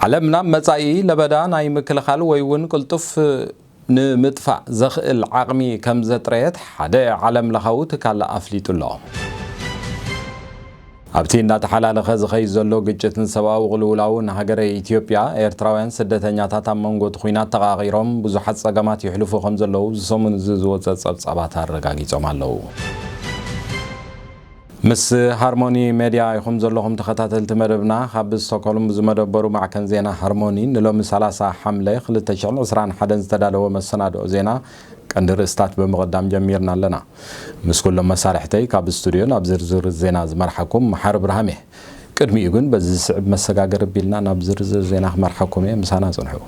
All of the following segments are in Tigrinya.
ዓለምና መጻኢ ለበዳ ናይ ምክልኻል ወይ እውን ቅልጡፍ ንምጥፋእ ዘኽእል ዓቕሚ ከም ዘጥረየት ሓደ ዓለም ለኻዊ ትካል ኣፍሊጡ ኣሎ። ኣብቲ እንዳተሓላለኸ ዝኸይድ ዘሎ ግጭትን ሰብኣዊ ቅልውላውን ሃገረ ኢትዮጵያ፣ ኤርትራውያን ስደተኛታት ኣብ መንጎ እቲ ኲናት ተቓቒሮም ብዙሓት ጸገማት የሕልፉ ከም ዘለዉ እዚ ሰሙን እዚ ዝወጸ ጸብጻባት ኣረጋጊጾም ኣለዉ። ምስ ሃርሞኒ ሜድያ ኢኹም ዘለኹም ተኸታተልቲ መደብና። ካብ ስቶክሆልም ዝመደበሩ ማዕከን ዜና ሃርሞኒ ንሎሚ ሰላሳ ሓምለ ክልተ ሽሕን ዕስራን ሓደን ዝተዳለወ መሰናድኦ ዜና ቀንዲ ርእስታት ብምቕዳም ጀሚርና ኣለና። ምስ ኩሎም መሳርሕተይ ካብ ስቱድዮ ናብ ዝርዝር ዜና ዝመርሓኩም መሓሪ ብርሃም እየ። ቅድሚኡ ግን በዚ ዝስዕብ መሰጋገሪ ኣቢልና ናብ ዝርዝር ዜና ክመርሓኩም እየ። ምሳና ጽንሑ።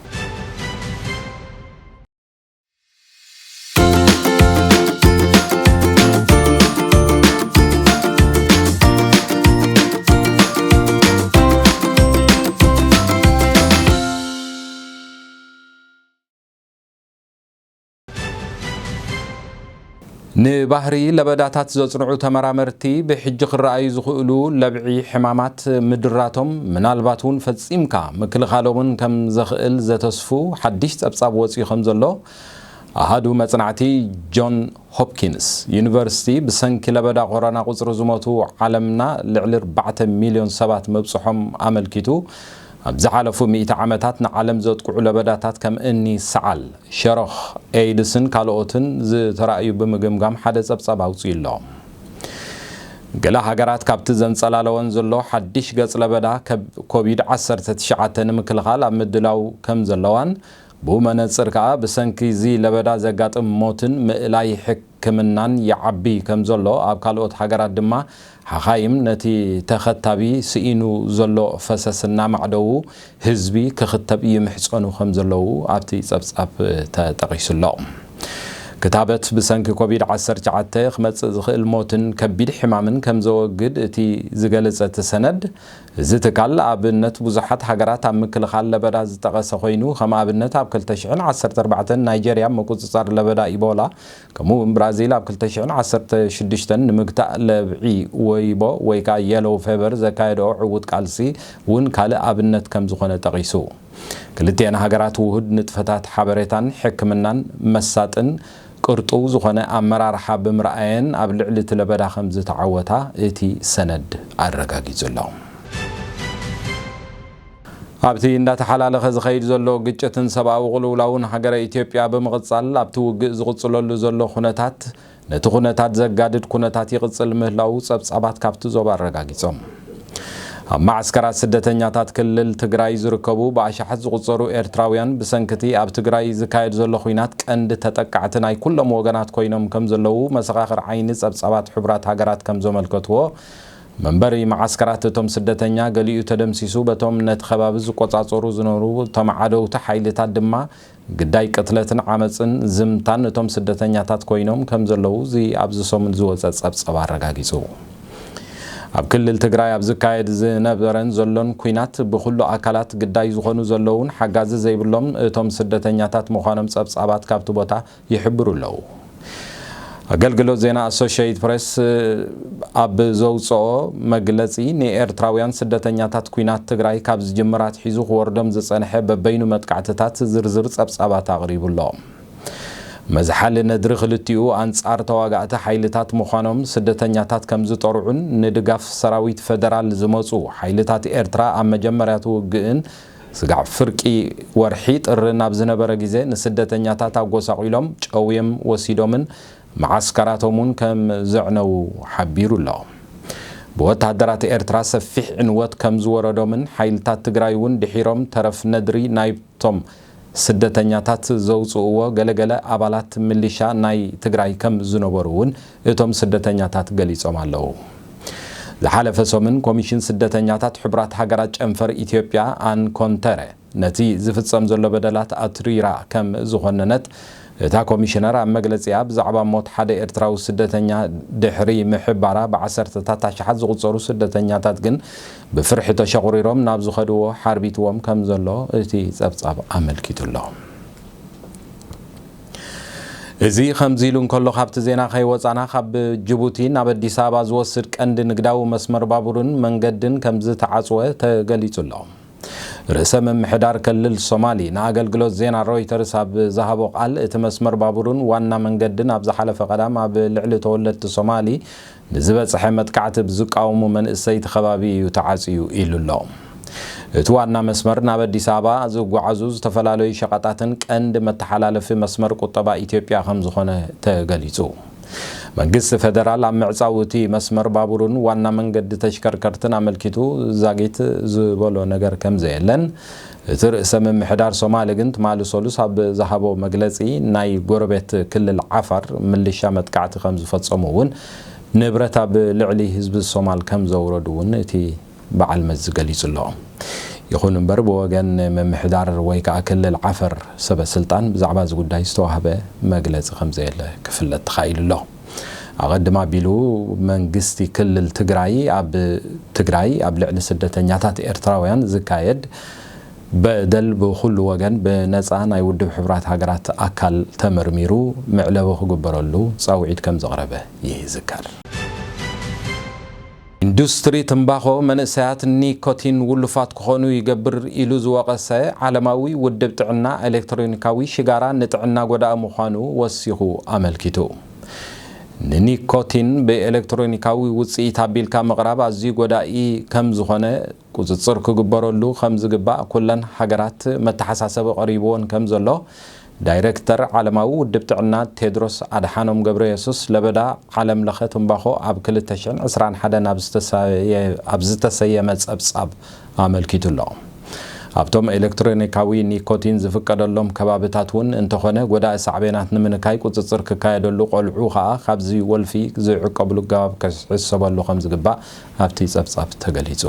ንባህሪ ለበዳታት ዘጽንዑ ተመራመርቲ፣ ብሕጂ ክረኣዩ ዝኽእሉ ለብዒ ሕማማት ምድራቶም፣ ምናልባት እውን ፈጺምካ ምክልኻሎምን ከም ዘኽእል ዘተስፉ ሓድሽ ጸብጻብ ወጺኡ ከም ዘሎ ኣሃዱ መጽናዕቲ ጆን ሆፕኪንስ ዩኒቨርሲቲ፣ ብሰንኪ ለበዳ ኮሮና ቁጽሪ ዝሞቱ ዓለምና ልዕሊ ኣርባዕተ ሚልዮን ሰባት ምብጽሖም ኣመልኪቱ፣ ኣብ ዝሓለፉ ሚእቲ ዓመታት ንዓለም ዘጥቅዑ ለበዳታት ከም እኒ ሰዓል፣ ሸሮኽ፣ ኤይድስን ካልኦትን ዝተራእዩ ብምግምጋም ሓደ ጸብጻብ ኣውጺኡ ኣሎ። ገለ ሃገራት ካብቲ ዘንጸላለወን ዘሎ ሓድሽ ገጽ ለበዳ ከብ-፣ ኮቪድ ዓሰርተ ትሽዓተ ንምክልኻል ኣብ ምድላው ከም ዘለዋን፣ ብኡ መነጽር ከኣ ብሰንኪ እዚ ለበዳ ዘጋጥም ሞትን ምእላይ ሕክምናን ይዓቢ ከም ዘሎ፣ ኣብ ካልኦት ሃገራት ድማ ሓኻይም ነቲ ተኸታቢ ስኢኑ ዘሎ ፈሰስ እናማዕደዉ ህዝቢ ክኽተብ ይምሕጸኑ ከም ዘለዉ ኣብቲ ጸብጻብ ተጠቒሱ ኣሎ። ክታበት ብሰንኪ ኮቪድ ዓሰርተ ትሽዓተ ክመጽእ ዝኽእል ሞትን ከቢድ ሕማምን ከም ዘወግድ እቲ ዝገለጸ እቲ ሰነድ፣ እዚ ትካል ኣብነት ብዙሓት ሃገራት ኣብ ምክልኻል ለበዳ ዝጠቐሰ ኮይኑ፣ ከም ኣብነት ኣብ ክልተ ሽሕን ዓሰርተ ኣርባዕተን ናይጀርያ ምቁጽጻር ለበዳ ኢቦላ፣ ከምኡ እውን ብራዚል ኣብ ክልተ ሽሕን ዓሰርተ ሽዱሽተን ንምግታእ ለብዒ ወይቦ ወይ ከዓ የሎው ፌቨር ዘካየደኦ ዕዉት ቃልሲ እውን ካልእ ኣብነት ከም ዝኾነ ጠቒሱ። ክልቲኤን ሃገራት ውሁድ ንጥፈታት ሓበሬታን ሕክምናን መሳጥን ቅርጡው ዝኾነ ኣመራርሓ ብምርኣየን ኣብ ልዕሊ እቲ ለበዳ ከም ዝተዓወታ እቲ ሰነድ ኣረጋጊጹ ኣሎ። ኣብቲ እንዳተሓላለኸ ዝኸይድ ዘሎ ግጭትን ሰብኣዊ ቅልውላውን ሃገረ ኢትዮጵያ ብምቕጻል፣ ኣብቲ ውግእ ዝቕጽለሉ ዘሎ ኩነታት፣ ነቲ ኩነታት ዘጋድድ ኩነታት ይቕጽል ምህላዉ ጸብጻባት ካብቲ ዞባ ኣረጋጊጾም። ኣብ ማዕስከራት ስደተኛታት ክልል ትግራይ ዝርከቡ ብኣሽሓት ዝቑጸሩ ኤርትራውያን፣ ብሰንክቲ ኣብ ትግራይ ዝካየድ ዘሎ ኹናት ቀንዲ ተጠቃዕቲ ናይ ኩሎም ወገናት ኮይኖም ከም ዘለዉ መሰኻኽር ዓይኒ ጸብጻባት ሕቡራት ሃገራት ከም ዘመልከትዎ፣ መንበሪ መዓስከራት እቶም ስደተኛ ገሊኡ ተደምሲሱ፣ በቶም ነቲ ከባቢ ዝቆጻጸሩ ዝነበሩ ተመዓደውቲ ሓይልታት ድማ ግዳይ ቅትለትን ዓመጽን ዝምታን እቶም ስደተኛታት ኮይኖም ከም ዘለዉ እዚ ኣብዚ ሰሙን ዝወጸ ጸብጸብ ኣረጋጊጹ። ኣብ ክልል ትግራይ ኣብ ዝካየድ ዝነበረን ዘሎን ኲናት ብኹሉ ኣካላት ግዳይ ዝኾኑ ዘለውን ሓጋዚ ዘይብሎም እቶም ስደተኛታት ምዃኖም ጸብጻባት ካብቲ ቦታ ይሕብሩ ኣለዉ። ኣገልግሎት ዜና ኣሶሽየትድ ፕሬስ ኣብ ዘውጽኦ መግለጺ፣ ንኤርትራውያን ስደተኛታት ኲናት ትግራይ ካብ ዝጅምር ኣትሒዙ ክወርዶም ዝጸንሐ በበይኑ መጥቃዕትታት ዝርዝር ጸብጻባት ኣቕሪቡ ኣሎ። መዝሓሊ ነድሪ ክልቲኡ ኣንጻር ተዋጋእቲ ሓይልታት ምዃኖም ስደተኛታት ከም ዝጠርዑን ንድጋፍ ሰራዊት ፈደራል ዝመጹ ሓይልታት ኤርትራ ኣብ መጀመርያቱ ውግእን ስጋዕ ፍርቂ ወርሒ ጥሪ ናብ ዝነበረ ግዜ ንስደተኛታት ኣጎሳቒሎም ጨውዮም ወሲዶምን መዓስከራቶም እውን ከም ዘዕነዉ ሓቢሩ ኣሎ። ብወተሃደራት ኤርትራ ሰፊሕ ዕንወት ከም ዝወረዶምን ሓይልታት ትግራይ እውን ድሒሮም ተረፍ ነድሪ ናይቶም ስደተኛታት ዘውፅእዎ ገለገለ ኣባላት ምሊሻ ናይ ትግራይ ከም ዝነበሩ እውን እቶም ስደተኛታት ገሊጾም ኣለዉ። ዝሓለፈ ሰሙን ኮሚሽን ስደተኛታት ሕቡራት ሃገራት ጨንፈር ኢትዮጵያ ኣን ኮንተረ ነቲ ዝፍጸም ዘሎ በደላት ኣትሪራ ከም ዝኾነነት እታ ኮሚሽነር ኣብ መግለጺኣ ብዛዕባ ሞት ሓደ ኤርትራዊ ስደተኛ ድሕሪ ምሕባራ ብዓሰርተታት ኣሽሓት ዝቑጸሩ ስደተኛታት ግን ብፍርሒ ተሸቑሪሮም ናብ ዝኸድዎ ሓርቢትዎም ከም ዘሎ እቲ ጸብጻብ ኣመልኪቱ ኣሎ። እዚ ከምዚ ኢሉ እንከሎ፣ ካብቲ ዜና ከይወጻና፣ ካብ ጅቡቲ ናብ ኣዲስ ኣበባ ዝወስድ ቀንዲ ንግዳዊ መስመር ባቡርን መንገድን ከም ዝተዓጽወ ተገሊጹ ኣሎ። ርእሰ ምምሕዳር ክልል ሶማሊ ንኣገልግሎት ዜና ሮይተርስ ኣብ ዝሃቦ ቃል፣ እቲ መስመር ባቡርን ዋና መንገድን ኣብ ዝሓለፈ ቀዳም ኣብ ልዕሊ ተወለድቲ ሶማሊ ንዝበጽሐ መጥቃዕቲ ብዝቃወሙ መንእሰይቲ ከባቢ እዩ ተዓጽዩ ኢሉ ኣሎ። እቲ ዋና መስመር ናብ ኣዲስ ኣበባ ዝጓዓዙ ዝተፈላለዩ ሸቐጣትን ቀንዲ መተሓላለፊ መስመር ቁጠባ ኢትዮጵያ ከም ዝኾነ ተገሊጹ። መንግስቲ ፌደራል ኣብ ምዕጻው እቲ መስመር ባቡርን ዋና መንገዲ ተሽከርከርትን ኣመልኪቱ ዛጊት ዝበሎ ነገር ከም ዘየለን፣ እቲ ርእሰ ምምሕዳር ሶማሊ ግን ትማሊ ሰሉስ ኣብ ዝሃቦ መግለጺ፣ ናይ ጎረቤት ክልል ዓፋር ምልሻ መጥቃዕቲ ከም ዝፈጸሙ እውን ንብረት ኣብ ልዕሊ ህዝቢ ሶማል ከም ዘውረዱ እውን እቲ በዓል መዚ ገሊጹ ኣሎ። ይኹን እምበር፣ ብወገን ምምሕዳር ወይ ከዓ ክልል ዓፈር ሰበ ስልጣን ብዛዕባ እዚ ጉዳይ ዝተዋህበ መግለጺ ከም ዘየለ ክፍለጥ ተኻኢሉ ኣሎ። ኣቐድም ኣቢሉ፣ መንግስቲ ክልል ትግራይ ኣብ ትግራይ ኣብ ልዕሊ ስደተኛታት ኤርትራውያን ዝካየድ በደል ብኹሉ ወገን ብነፃ ናይ ውድብ ሕቡራት ሃገራት ኣካል ተመርሚሩ መዕለቢ ክግበረሉ ፃውዒት ከም ዘቕረበ ይዝከር። ኢንዱስትሪ ትምባኾ መንእሰያት ኒኮቲን ውሉፋት ክኾኑ ይገብር ኢሉ ዝወቐሰ ዓለማዊ ውድብ ጥዕና፣ ኤሌክትሮኒካዊ ሽጋራ ንጥዕና ጎዳኢ ምዃኑ ወሲኹ ኣመልኪቱ። ንኒኮቲን ብኤሌክትሮኒካዊ ውፅኢት ኣቢልካ ምቕራብ ኣዝዩ ጎዳኢ ከም ዝኾነ፣ ቁፅፅር ክግበረሉ ከም ዝግባእ ኩለን ሃገራት መተሓሳሰቢ ቀሪብወን ከም ዘሎ፣ ዳይሬክተር ዓለማዊ ውድብ ጥዕና ቴድሮስ ኣድሓኖም ገብረየሱስ፣ ለበዳ ዓለም ለኸ ትምባኾ ኣብ ክልተ ሽሕን ዕስራን ሓደን ኣብ ዝተሰየ-፣ ኣብ ዝተሰየመ ጸብጻብ ኣመልኪቱ ኣሎ። ኣብቶም ኤሌክትሮኒካዊ ኒኮቲን ዝፍቀደሎም ከባብታት እውን እንተኾነ፣ ጎዳኢ ሳዕቤናት ንምንካይ ቁጽጽር ክካየደሉ፣ ቆልዑ ኸኣ ካብዚ ወልፊ ዝዕቀብሉ ኣገባብ ክሕሰበሉ ከም ዝግባእ ኣብቲ ጸብጻብ ተገሊጹ።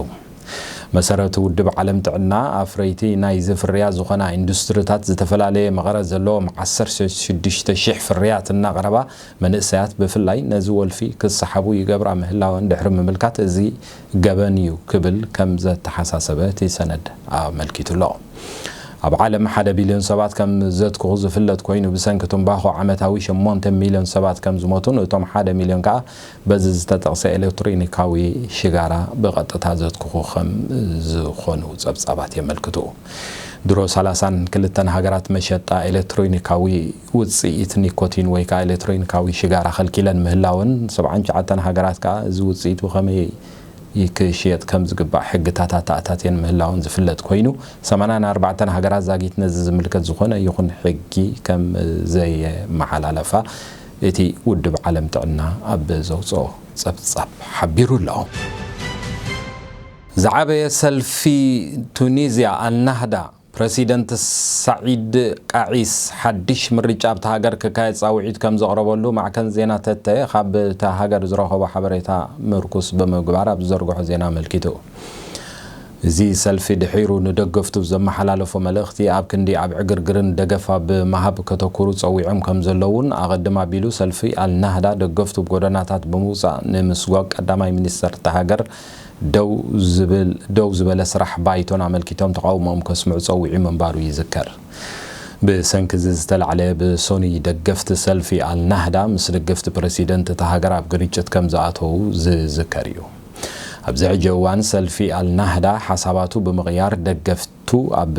መሰረት ውድብ ዓለም ጥዕና፣ ኣፍረይቲ ናይዚ ፍርያት ዝኾና ኢንዱስትሪታት ዝተፈላለየ መቐረት ዘለዎም ዓሰርተ ሽዱሽተ ሽሕ ፍርያት እናቕረባ፣ መንእሰያት ብፍላይ ነዚ ወልፊ ክሰሓቡ ይገብራ ምህላወን ድሕሪ ምምልካት፣ እዚ ገበን እዩ ክብል ከም ዘተሓሳሰበ እቲ ሰነድ ኣመልኪቱ ኣሎ። ኣብ ዓለም ሓደ ቢልዮን ሰባት ከም ዘትክኹ ዝፍለጥ ኮይኑ፣ ብሰንኪ ትምባኾ ዓመታዊ ሸሞንተ ሚልዮን ሰባት ከም ዝሞቱን እቶም ሓደ ሚልዮን ከኣ በዚ ዝተጠቕሰ ኤሌክትሮኒካዊ ሽጋራ ብቐጥታ ዘትክኹ ከም ዝኾኑ ጸብጻባት የመልክቱ። ድሮ ሰላሳን ክልተን ሃገራት መሸጣ ኤሌክትሮኒካዊ ውጽኢት ኒኮቲን ወይ ከኣ ኤሌክትሮኒካዊ ሽጋራ ከልኪለን ምህላወን፣ ሰብዓን ትሽዓተን ሃገራት ከኣ እዚ ውጽኢቱ ከመይ ክሽየጥ ከም ዝግባእ ሕግታት ኣተኣታትየን ምህላወን ዝፍለጥ ኮይኑ፣ ሰማንያን ኣርባዕተን ሃገራት ዛጊት ነዚ ዝምልከት ዝኾነ ይኹን ሕጊ ከም ዘየመሓላለፋ እቲ ውድብ ዓለም ጥዕና ኣብ ዘውፅኦ ጸብጻብ ሓቢሩ ኣሎ። ዝዓበየ ሰልፊ ቱኒዝያ ኣልናህዳ፣ ፕረሲደንት ሳዒድ ቃዒስ ሓድሽ ምርጫ ኣብታ ሃገር ክካየድ ጻውዒት ከም ዘቕረበሉ ማዕከን ዜና ተተ ካብ እታ ሃገር ዝረኸቦ ሓበሬታ ምርኩስ ብምግባር ኣብ ዝዘርግሖ ዜና ኣመልኪቱ። እዚ ሰልፊ ድሒሩ ንደገፍቱ ዘመሓላለፎ መልእኽቲ፣ ኣብ ክንዲ ኣብ ዕግርግርን ደገፍ ኣብ ምሃብ ከተኩሩ ጸዊዖም ከም ዘለውን፣ ኣቐድም ኣቢሉ ሰልፊ ኣልናህዳ ደገፍቱ ብጎደናታት ብምውጻእ ንምስጓግ ቀዳማይ ሚኒስተር እታ ሃገር ደው ዝብል፣ ደው ዝበለ ስራሕ ባይቶን ኣመልኪቶም ተቓውሞኦም ከስምዑ ጸዊዑ ምንባሩ ይዝከር። ብሰንኪ እዚ ዝተላዕለ ብሶኒ ደገፍቲ ሰልፊ ኣልናህዳ ምስ ደገፍቲ ፕረሲደንት እታ ሃገር ኣብ ግርጭት ከም ዝኣተዉ ዝዝከር እዩ። ኣብዚ ሕጂ እዋን ሰልፊ ኣልናህዳ ሓሳባቱ ብምቕያር ደገፍቱ ኣብ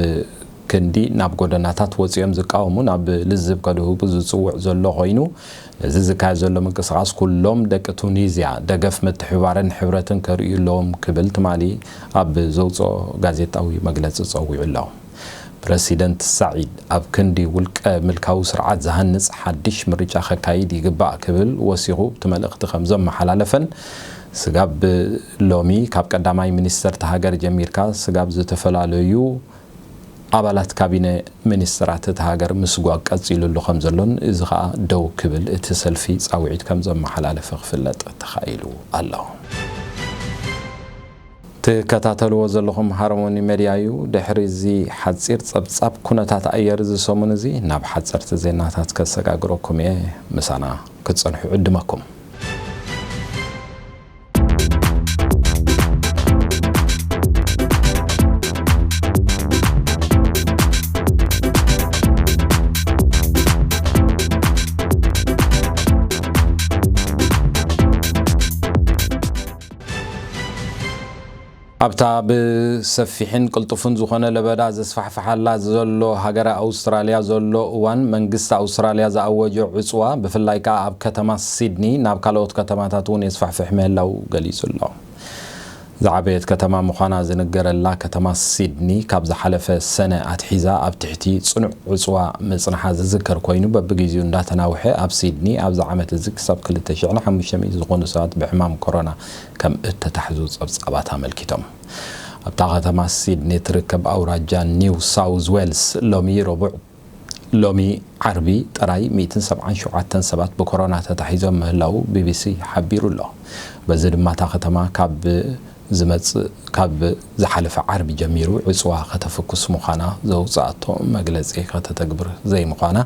ክንዲ ናብ ጎደናታት ወጺኦም ዝቃወሙ ናብ ልዝብ ከድህቡ ዝጽውዕ ዘሎ ኮይኑ፣ ነዚ ዝካየድ ዘሎ ምንቅስቓስ ኩሎም ደቂ ቱኒዝያ ደገፍ ምትሕብባርን ሕብረትን ከርእዩ ኣለዎም ክብል ትማሊ ኣብ ዘውፅኦ ጋዜጣዊ መግለፂ ጸዊዑ ኣሎ። ፕረሲደንት ሳዒድ ኣብ ክንዲ ውልቀ ምልካዊ ስርዓት ዝሃንጽ ሓድሽ ምርጫ ከካይድ ይግባእ ክብል ወሲኹ እቲ መልእኽቲ ከም ዘመሓላለፈን፣ ስጋብ ሎሚ ካብ ቀዳማይ ሚኒስተር እታ ሃገር ጀሚርካ ስጋብ ዝተፈላለዩ ኣባላት ካቢነ ሚኒስትራት እታ ሃገር ምስጓግ ቀጺሉ ኣሎ ከም ዘሎን፣ እዚ ኸኣ ደው ክብል እቲ ሰልፊ ጻውዒት ከም ዘመሓላለፈ ክፍለጥ ተኻኢሉ ኣሎ። ትከታተልዎ ዘለኹም ሃርሞኒ ሜድያ እዩ። ድሕሪ እዚ ሓጺር ጸብጻብ ኩነታት ኣየር እዚ ሰሙን እዚ ናብ ሓጸርቲ ዜናታት ከሰጋግረኩም እየ። ምሳና ክትጸንሑ ዕድመኩም። ኣብታ ብሰፊሕን ቅልጡፍን ዝኾነ ለበዳ ዘስፋሕፍሓላ ዘሎ ሃገረ ኣውስትራልያ ዘሎ እዋን፣ መንግስቲ ኣውስትራልያ ዝኣወጆ ዕጽዋ፣ ብፍላይ ከኣ ኣብ ከተማ ሲድኒ ናብ ካልኦት ከተማታት እውን የስፋሕፍሕ ምህላው ገሊጹ ኣሎ። ዝዓበየት ከተማ ምዃና ዝንገረላ ከተማ ሲድኒ፣ ካብ ዝሓለፈ ሰነ ኣትሒዛ ኣብ ትሕቲ ጽኑዕ ዕጽዋ ምጽንሓ ዝዝከር ኮይኑ፣ በብግዜኡ እንዳተናውሐ ኣብ ሲድኒ ኣብዚ ዓመት እዚ ክሳብ ክልተ ሽሕን ሓሙሽተ ሚእትን ዝኾኑ ሰባት ብሕማም ኮሮና ከም እተታሕዙ ጸብጻባት ኣመልኪቶም። ኣብታ ከተማ ሲድኒ ትርከብ ኣውራጃ ኒው ሳውዝ ዌልስ ሎሚ ረቡዕ ሎሚ ዓርቢ ጥራይ ሚእትን ሰብዓን ሸውዓተን ሰባት ብኮሮና ተታሒዞም ምህላው ቢቢሲ ሓቢሩ ኣሎ። በዚ ድማ እታ ከተማ ካብ ዝመጽእ ካብ ዝሓለፈ ዓርቢ ጀሚሩ ዕጽዋ ከተፍኩስ ምዃና ዘውጽኣቶ መግለጺ ከተተግብር ዘይምዃና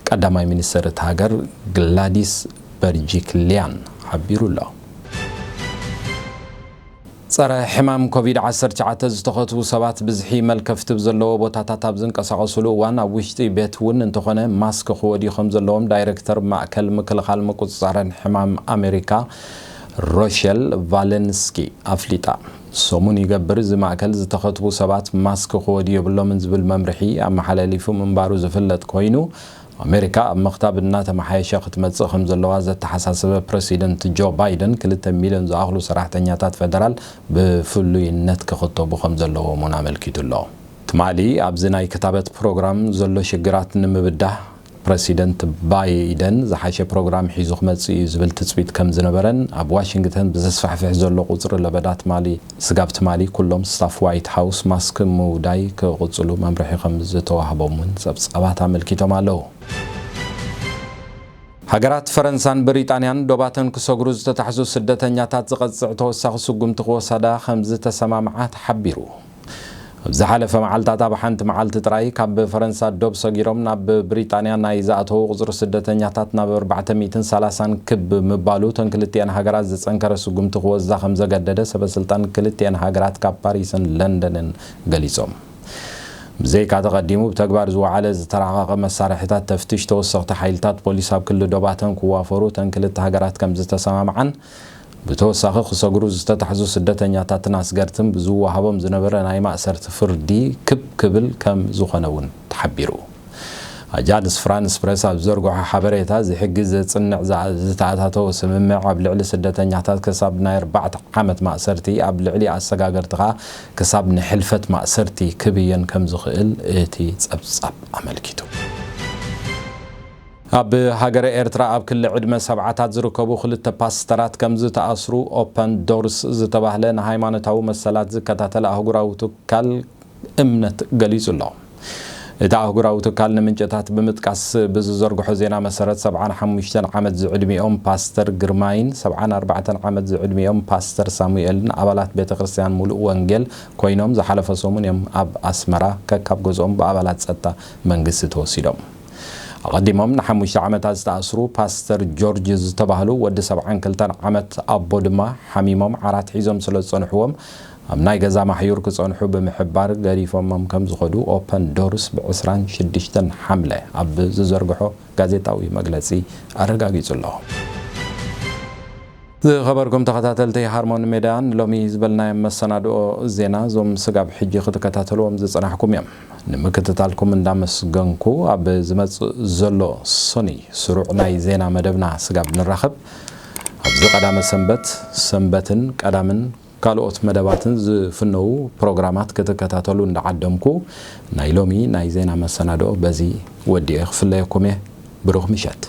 ቀዳማይ ሚኒስተር እታ ሃገር ግላዲስ በርጂክሊያን ሓቢሩ ኣሎ። ጸረ ሕማም ኮቪድ ዓሰርተ ትሽዓተ ዝተኸትቡ ሰባት ብዝሒ መልከፍቲ ብዘለዎ ቦታታት ኣብ ዝንቀሳቐሱሉ እዋን ኣብ ውሽጢ ቤት እውን እንተኾነ ማስክ ክወድዩ ከም ዘለዎም ዳይሬክተር ማእከል ምክልኻል ምቁጽጻርን ሕማም ኣሜሪካ ሮሸል ቫለንስኪ ኣፍሊጣ። ሰሙን ይገብር እዚ ማእከል ዝተኸትቡ ሰባት ማስክ ክወድዩ የብሎምን ዝብል መምርሒ ኣመሓላሊፉ ምንባሩ ዝፍለጥ ኮይኑ፣ ኣሜሪካ ኣብ ምኽታብ እናተመሓየሸ ክትመጽእ ከም ዘለዋ ዘተሓሳሰበ ፕረሲደንት ጆ ባይደን፣ ክልተ ሚልዮን ዝኣኽሉ ሰራሕተኛታት ፌደራል ብፍሉይነት ክኽተቡ ከም ዘለዎም እውን ኣመልኪቱ ኣሎ። ትማሊ ኣብዚ ናይ ክታበት ፕሮግራም ዘሎ ሽግራት ንምብዳህ፣ ፕረሲደንት ባይደን ዝሓሸ ፕሮግራም ሒዙ ክመጽእ እዩ ዝብል ትጽቢት ከም ዝነበረን፣ ኣብ ዋሽንግተን ብዘስፋሕፍሕ ዘሎ ቁጽሪ ለበዳ ትማሊ ስጋብ ትማሊ ኩሎም ስታፍ ዋይት ሃውስ ማስክ ምውዳይ ክቕጽሉ መምርሒ ከም ዝተዋህቦም እውን ጸብጻባት ኣመልኪቶም ኣለዉ። ሃገራት ፈረንሳን ብሪጣንያን ዶባተን ክሰግሩ ዝተታሕዙ ስደተኛታት ዝቐጽዕ ተወሳኺ ስጉምቲ ክወሰዳ ከም ዝተሰማምዓ ተሓቢሩ። ኣብ ዝሓለፈ መዓልታት ኣብ ሓንቲ መዓልቲ ጥራይ ካብ ፈረንሳ ዶብ ሰጊሮም ናብ ብሪጣንያ ናይ ዝኣተዉ ቁጽሪ ስደተኛታት ናብ ኣርባዕተ ሚእትን ሰላሳን ክብ ምባሉ እተን ክልቲኤን ሃገራት ዝጸንከረ ስጉምቲ ክወስዳ ከም ዘገደደ ሰበ ስልጣን ክልቲኤን ሃገራት ካብ ፓሪስን ለንደንን ገሊጾም። ብዘይካ ተቐዲሙ ብተግባር ዝወዓለ ዝተራቐቐ መሳርሒታት ተፍትሽ ተወሰኽቲ ሓይልታት ፖሊስ ኣብ ክሊ ዶባተን ክዋፈሩ እተን ክልተ ሃገራት ከም ዝተሰማምዓን ብተወሳኺ ክሰግሩ ዝተታሕዙ ስደተኛታትን ኣስገርትን ብዝወሃቦም ዝነበረ ናይ ማእሰርቲ ፍርዲ ክብ ክብል ከም ዝኾነ እውን ተሓቢሩ። ኣጃንስ ፍራንስ ፕረስ ኣብ ዘርግሖ ሓበሬታ፣ እዚ ሕጊ ዘጽንዕ ዝኣ-፣ ዝተኣታተወ ስምምዕ ኣብ ልዕሊ ስደተኛታት ክሳብ ናይ ኣርባዕተ ዓመት ማእሰርቲ፣ ኣብ ልዕሊ ኣሰጋገርቲ ከኣ ክሳብ ንሕልፈት ማእሰርቲ ክብየን ከም ዝኽእል እቲ ጸብጻብ ኣመልኪቱ። ኣብ ሃገረ ኤርትራ ኣብ ክሊ ዕድመ ሰብዓታት ዝርከቡ ክልተ ፓስተራት ከም ዝተኣስሩ ኦፐን ዶርስ ዝተባህለ ንሃይማኖታዊ መሰላት ዝከታተል ኣህጉራዊ ትካል እምነት ገሊጹ ኣሎ። እቲ ኣህጉራዊ ትካል ንምንጭታት ብምጥቃስ ብዝዘርግሖ ዜና መሰረት፣ ሰብዓን ሓሙሽተን ዓመት ዝዕድሚኦም ፓስተር ግርማይን ሰብዓን ኣርባዕተን ዓመት ዝዕድሚኦም ፓስተር ሳሙኤልን ኣባላት ቤተ ክርስቲያን ሙሉእ ወንጌል ኮይኖም፣ ዝሓለፈ ሰሙን እዮም ኣብ ኣስመራ ከካብ ገዝኦም ብኣባላት ጸጥታ መንግስቲ ተወሲዶም። ኣቐዲሞም ንሓሙሽተ ዓመታት ዝተኣስሩ ፓስተር ጆርጅ ዝተባህሉ ወዲ ሰብዓን ክልተን ዓመት ኣቦ ድማ ሓሚሞም ዓራት ሒዞም ስለ ዝጸንሕዎም፣ ኣብ ናይ ገዛ ማሕዩር ክጸንሑ ብምሕባር ገዲፎሞም ከም ዝኸዱ ኦፐን ዶርስ ብዕስራን ሽዱሽተን ሓምለ ኣብ ዝዘርግሖ ጋዜጣዊ መግለጺ ኣረጋጊጹ ኣሎ። ዝኸበርኩም ተኸታተልቲ ሃርሞን ሜድያ፣ ንሎሚ ዝበልናዮም መሰናድኦ ዜና እዞም ስጋብ ሕጂ ክትከታተልዎም ዝጸናሕኩም እዮም። ንምክትታልኩም እንዳመስገንኩ፣ ኣብ ዝመጽእ ዘሎ ሶኒ ስሩዕ ናይ ዜና መደብና ስጋብ ንራኸብ፣ ኣብዚ ቀዳመ ሰንበት፣ ሰንበትን ቀዳምን ካልኦት መደባትን ዝፍነዉ ፕሮግራማት ክትከታተሉ እንዳዓደምኩ፣ ናይ ሎሚ ናይ ዜና መሰናድኦ በዚ ወዲኤ ክፍለየኩም እየ። ብሩኽ ምሸት።